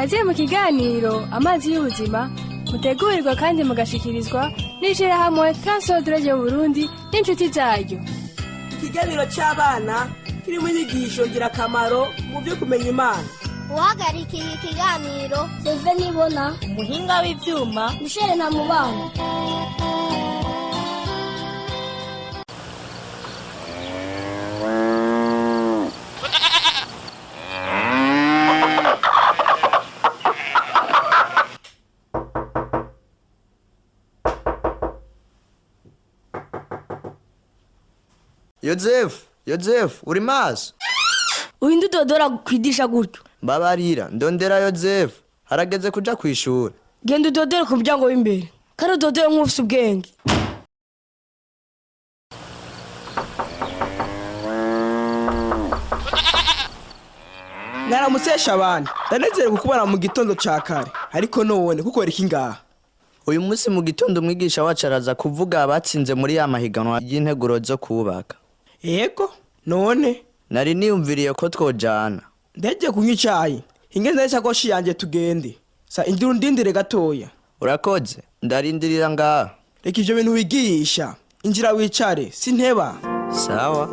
Kaze mu kiganiro Amazi y'Ubuzima, mutegurirwa kandi mugashikirizwa n'ishirahamwe Transodre Burundi n'inshuti zaryo. Ikiganiro cy'abana kirimo inyigisho ngirakamaro mu byo kumenya Imana. Uhagarikiye ikiganiro, Seve Nibona. Umuhinga w'ivyuma, Michel Ntamubana. Yozefu, Yozefu, uri maso? Uhinde udodora kwidisha gutyo. Mbabarira, ndondera Yozefu, harageze kuja kw'ishuri. Genda udodore ku muryango w'imbere, kandi udodore nk'ufise ubwenge. Mwaramutse abana, ndanezerewe kukubona mu gitondo ca kare. Ariko none kukora iki ngaha? Uyu munsi mu gitondo umwigisha wacu araza kuvuga abatsinze muri ya mahiganwa y'integuro zo kubaka. Yego, none? Nari niyumviriye ko twojana. Ndege kunywa icayi, ingenzi n'ishakoshi yanje, tugende. Sa indira, undindire gatoya. Urakoze, ndarindirira ngaha. Reka ivyo bintu wigisha, injira wicare, sinteba. Sawa.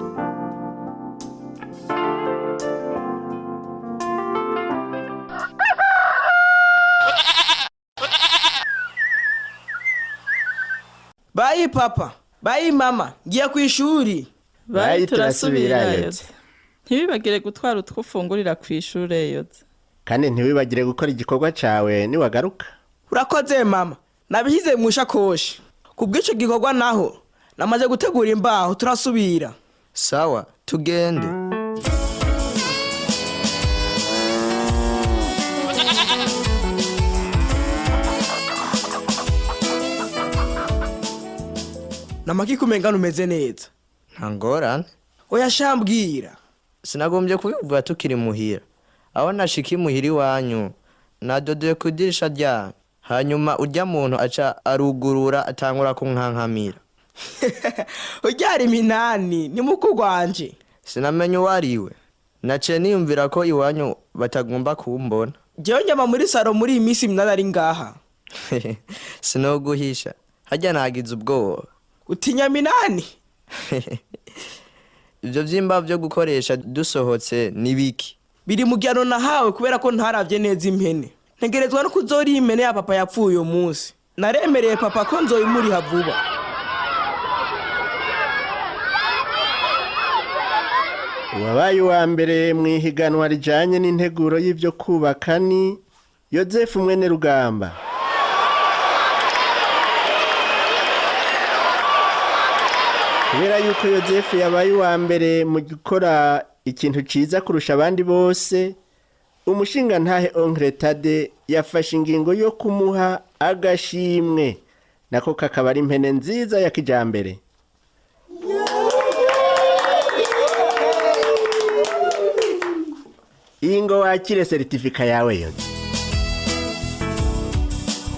Bye papa, bye mama, ngiye kw'ishuri. Bayi. Bayi. Turasubira. Turasubira. Yoze, ntiwibagire gutwara utwo ufungurira kw'ishure, Yoze. Kandi ntiwibagire gukora igikorwa cawe niwagaruka. Urakoze mama, nabishyize mu ishakoshi. Ku bw'ico gikorwa naho namaze gutegura imbaho. Turasubira. Sawa, tugende. Namaki kumengana umeze neza? Nta ngorane. Oya, shambwira. Sinagombye kubivuga tukiri muhira. Aho nashika imuhira iwanyu, nadodoye ku idirisha ryanyu, hanyuma urya muntu aca arugurura, atangura kunkankamira. Uryara Iminani ni mukuru wanje. Sinamenye uwo ariwe. Naciye niyumvira ko iwanyu batagomba kumbona. Jewe njama muri saro muri iyi minsi Minani ari ngaha. Sinoguhisha, harya nagize ubwoba. Utinya Minani? Ivyo vyimba vyo gukoresha dusohotse ni biki? Biri mu gihano nahawe kubera ko ntaravye neza impene. Ntegerezwa no kuzoriha impene ya papa yapfuye uyu munsi. Naremereye papa ko nzoyimuriha vuba. Uwabaye uwa mbere mu ihiganwa rijanye n'integuro y'ivyo kubaka ni Yozefu mwene Rugamba. Kubera yuko Yozefu yabaye uwa mbere mu gukora ikintu ciza kurusha abandi bose, umushingantahe Oncle Tade yafashe ingingo yo kumuha agashimwe, nako kakaba ari impene nziza ya kijambere. Iyi ngo wakire seritifika yawe, Yoze.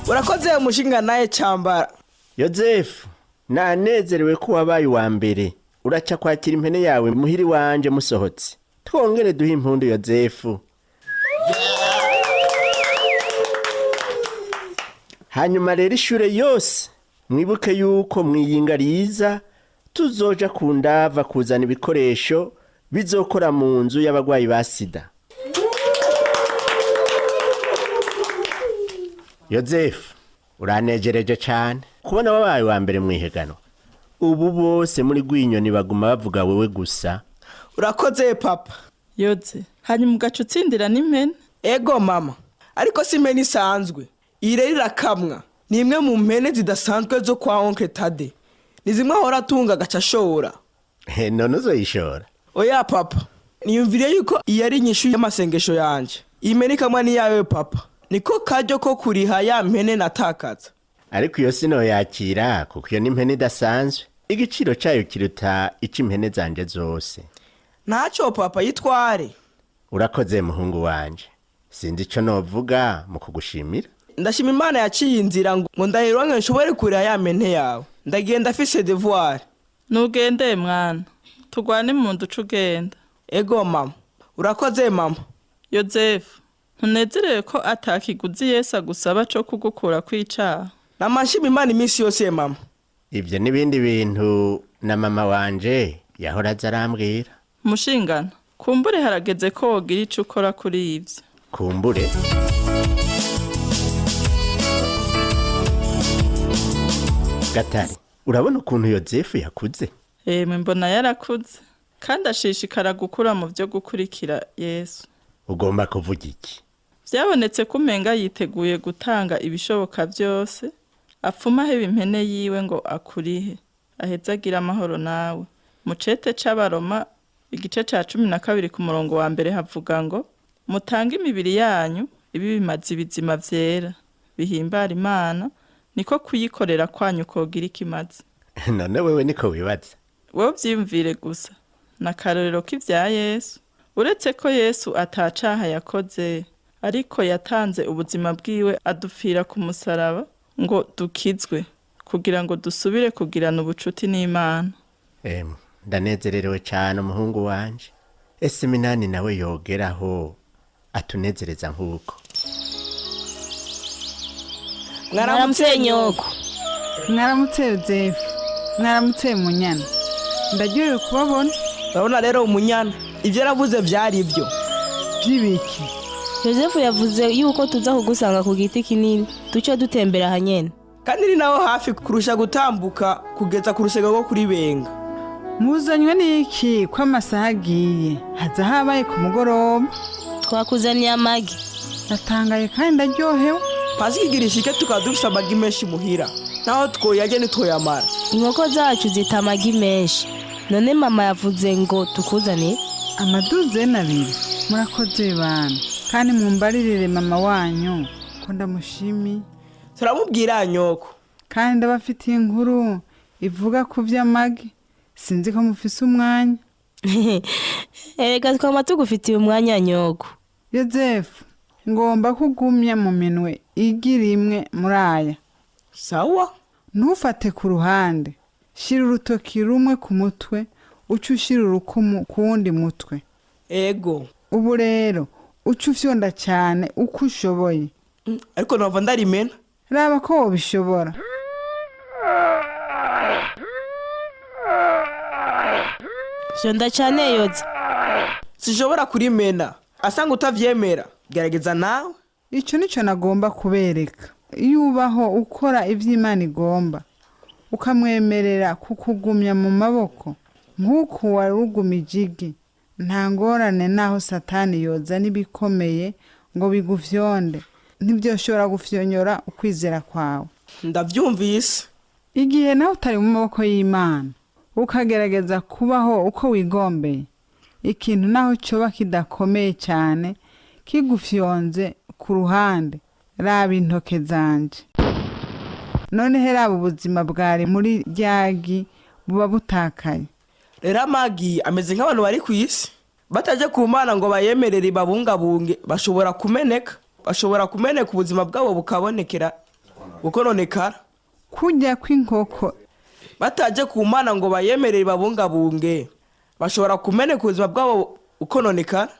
Urakoze, umushinga naye Cambara. Yozefu, nanezerewe ko wabaye uwa mbere. Uraca kwakira impene yawe muhiri wanje musohotse. Twongere duhe impundu Yozefu. Hanyuma rero ishure yose mwibuke yuko mwiyinga riza tuzoja ku ndava kuzana ibikoresho bizokora mu nzu y'abagwayi ba sida. Yozefu, uranejereje cane kubona wabaye wa mbere mwihiganwa. Ubu bose muri Rwinyoni baguma bavuga wewe gusa. Urakoze papa. Yoze, hanyuma ugaca utsindira n'impene? Ego mama, ariko si impene isanzwe. Iyi rero irakamwa, ni imwe mu mpene zidasanzwe zo kwa Oncle Tade. Ni zimwe ahora atunga agaca ashora. None uzoyishora? Oya papa, niyumviriye yuko iyi ari inyishu y'amasengesho yanje. Iyi mpene ikamwa ni yawe papa, niko karyo ko kuriha ya mpene natakaza. Ariko iyo sinoyakira, kuko iyo ni impene idasanzwe, igiciro cayo kiruta ic'impene zanje zose. Ntacyo papa, yitware. Urakoze muhungu wanje, sinzi ico novuga mu kugushimira. Ndashima Imana yaciye inzira ngo ndayironke, nshobore kuriha ya mpene yawe. Ndagenda, afise devoir. Nugende mwana, tugwane mu nda uca ugenda. Ego mama, urakoze mama. Yozefu. Ntunezerewe ko atakiguzi Yesu agusaba co kugukura kw'icaha? Namashima Imana iminsi yose mama. Ibyo n'ibindi bintu na mama wanje yahora aza arambwira. Mushingana, kumbure harageze ko wogira ico ukora kuri ivyo. Kumbure. Gatari, urabona ukuntu Yozefu yakuze? Emwe mbona yarakuze kandi ashishikara gukura mu vyo gukurikira Yesu. Ugomba kuvuga iki? Vyabonetse ko umenga yiteguye gutanga ibishoboka vyose, apfuma aheba impene yiwe ngo akurihe, aheze agire amahoro nawe. Mu cete c'Abaroma igice ca 12 ku murongo wa mbere havuga ngo mutange imibiri yanyu ibe ibimazi bizima vyera bihimbara Imana, niko kuyikorera kwanyu kogira ikimazi. None wewe niko wibaza? Wowe uvyiyumvire gusa, ni akarorero k'ivya Yesu. Uretse ko Yesu atacaha yakoze, ariko yatanze ubuzima bwiwe adupfira ku musaraba ngo dukizwe, kugira ngo dusubire kugirana ubucuti n'Imana. Emwe, ndanezererewe cyane umuhungu wanje. Ese Minani nawe yogeraho atunezereza nk'uko? Mwaramutse nyoko. Mwaramutse Yozefu, mwaramutse Munyana, ndaryohewe kubabona. Urabona rero Umunyana, ibyo yaravuze vyari ibyo. By'ibiki? Yozefu yavuze yuko tuza kugusanga ku giti kinini, duce dutembera hanyene. Kandi ni naho hafi kurusha gutambuka kugeza ku rusego rwo kuri Benga. Muzanywe n'iki ko amasaha agiye? Haza habaye ku mugoroba. Twakuzaniye amagi. Ndatangaye kandi ndaryohewe. Pasika igira ishike tukaba dufise amagi menshi muhira, naho twoyarya ntitwoyamara. Inkoko zacu zita amagi menshi. None mama yavuze ngo tukuzanire. Amaduzeni abiri. Murakoze bana, kandi mumbaririre mama wanyu ko ndamushimiye. Turamubwira nyoko. Kandi ndabafitiye inkuru ivuga ku vy'amagi. Sinzi ko mufise umwanya. Erega twama tugufitiye umwanya nyoko. Yozefu, ngomba kugumya mu minwe igi rimwe muri aya. Sawa. Ntufate ku ruhande. Shira urutoki rumwe ku mutwe, uce ushira urukumu ku wundi mutwe. Ego. Ubu rero uce ufyonda cyane uko ushoboye. Ariko nova ndarimena. Raba ko wobishobora. Fyonda cyane Yoze. Sinshobora kurimena. Asanga utavyemera. Gerageza nawe. Ico nico nagomba kubereka. Iyo ubaho ukora ivy'Imana igomba, ukamwemerera kukugumya mu maboko nk'uko warugumije igi, nta ngorane naho Satani yoza n'ibikomeye ngo bigufyonde, ntibyoshobora gufyonyora ukwizera kwawe. Ndavyumvise. Igihe nawe utari mu maboko y'Imana, ukagerageza kubaho uko wigombeye, ikintu naho coba kidakomeye cyane kigufyonze ku ruhande, raba intoke zanje. Noneho raba ubuzima bwari muri ryagi buba butakaye. Rero amagi ameze nk'abantu bari ku isi, bataje ku Mana ngo bayemerere babungabunge, bashobora kumeneka, bashobora kumeneka ubuzima bwabo bukabonekera bukononekara. Kurya kw'inkoko. Bataje ku Mana ngo bayemerere babungabunge, bashobora kumeneka ubuzima bwabo bukononekara.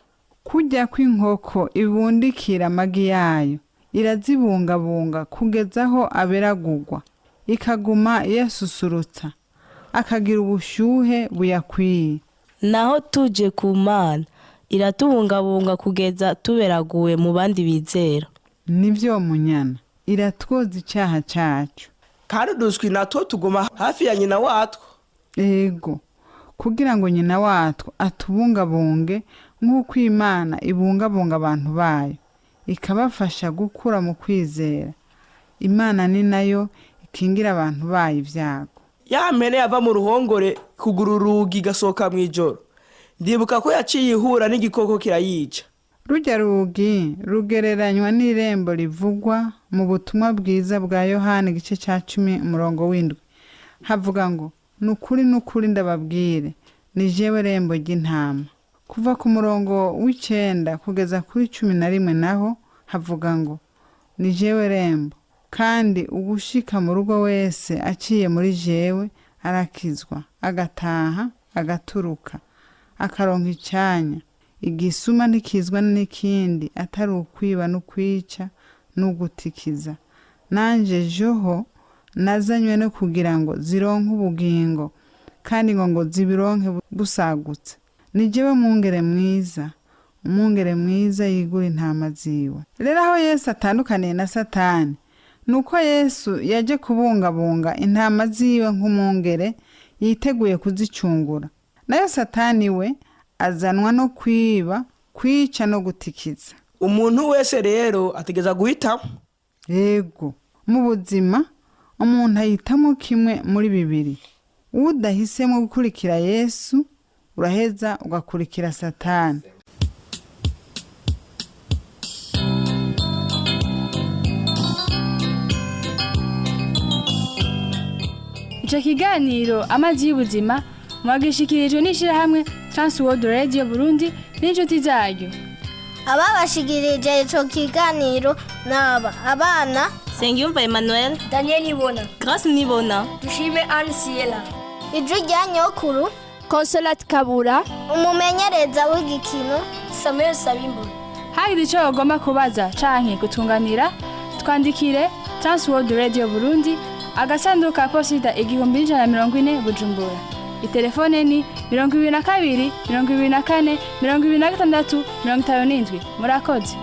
Kurya kw'inkoko ibundikira amagi yayo, irazibungabunga kugeza aho aberagugwa, ikaguma iyasusurutsa, akagira ubushyuhe buyakwiye. Naho tuje ku Mana, iratubungabunga kugeza tuberaguwe mu bandi bizera. Nivyo Munyana, iratwoza icyaha cyacu. Kandi uduswi natwo tuguma hafi ya nyina watwo. Ego, kugira ngo nyina watwo atubungabunge nk'uko Imana ibungabunga abantu bayo, ikabafasha gukura mu kwizera. Imana ni nayo ikingira abantu bayo ibyago. Ya mpene yava mu ruhongore kugura urugi igasohoka mu ijoro, ndibuka ko yaciye ihura n'igikoko kirayica. Rujya rugi rugereranywa n'irembo rivugwa mu butumwa bwiza bwa Yohana igice cya 10 umurongo w'7. Havuga ngo nukuri nukuri ndababwire, ni jewe rembo ry'intama. Kuva ku murongo w'9 kugeza kuri 11 naho havuga ngo ni jewe rembo, kandi ugushika mu rugo wese aciye muri jewe arakizwa, agataha, agaturuka, akaronka icyanya. Igisuma ntikizwa n'ikindi atari ukwiba n'ukwica n'ugutikiza. Nanje joho nazanywe no kugira ngo zironke ubugingo, kandi ngo zibironke busagutse. Ni jewe mwungere mwiza, umwungere mwiza yigura intama ziwe. Rero aho Yesu atandukaniye na Satani ni uko Yesu yaje kubungabunga intama ziwe nk'umwungere yiteguye kuzicungura. Nayo Satani we azanwa no kwiba, kwica no gutikiza. Umuntu wese rero ategeza guhitamo. Yego, mu buzima umuntu ahitamo kimwe muri bibiri. Udahisemo gukurikira Yesu, uraheza ugakurikira Satani. Icyo kiganiro Amazi y'Ubuzima mwagishikirijwe n'ishyirahamwe Transworld Radio Burundi n'inshuti zaryo. Ababashikirije ico kiganiro naba abana Sengiyumva Emmanuel, Daniel Nibona, Grace Nibona, Dushime Anne Siela, Ijwi rya Nyokuru, Consolate Kabura, umumenyereza w'igikino Samuel Sabimbo. Hagize icyo bagomba kubaza canke gutunganira, twandikire Transworld Radio Burundi, agasanduku ka posita 1140, Bujumbura. Itelefone ni 22 24 26 57. Murakoze.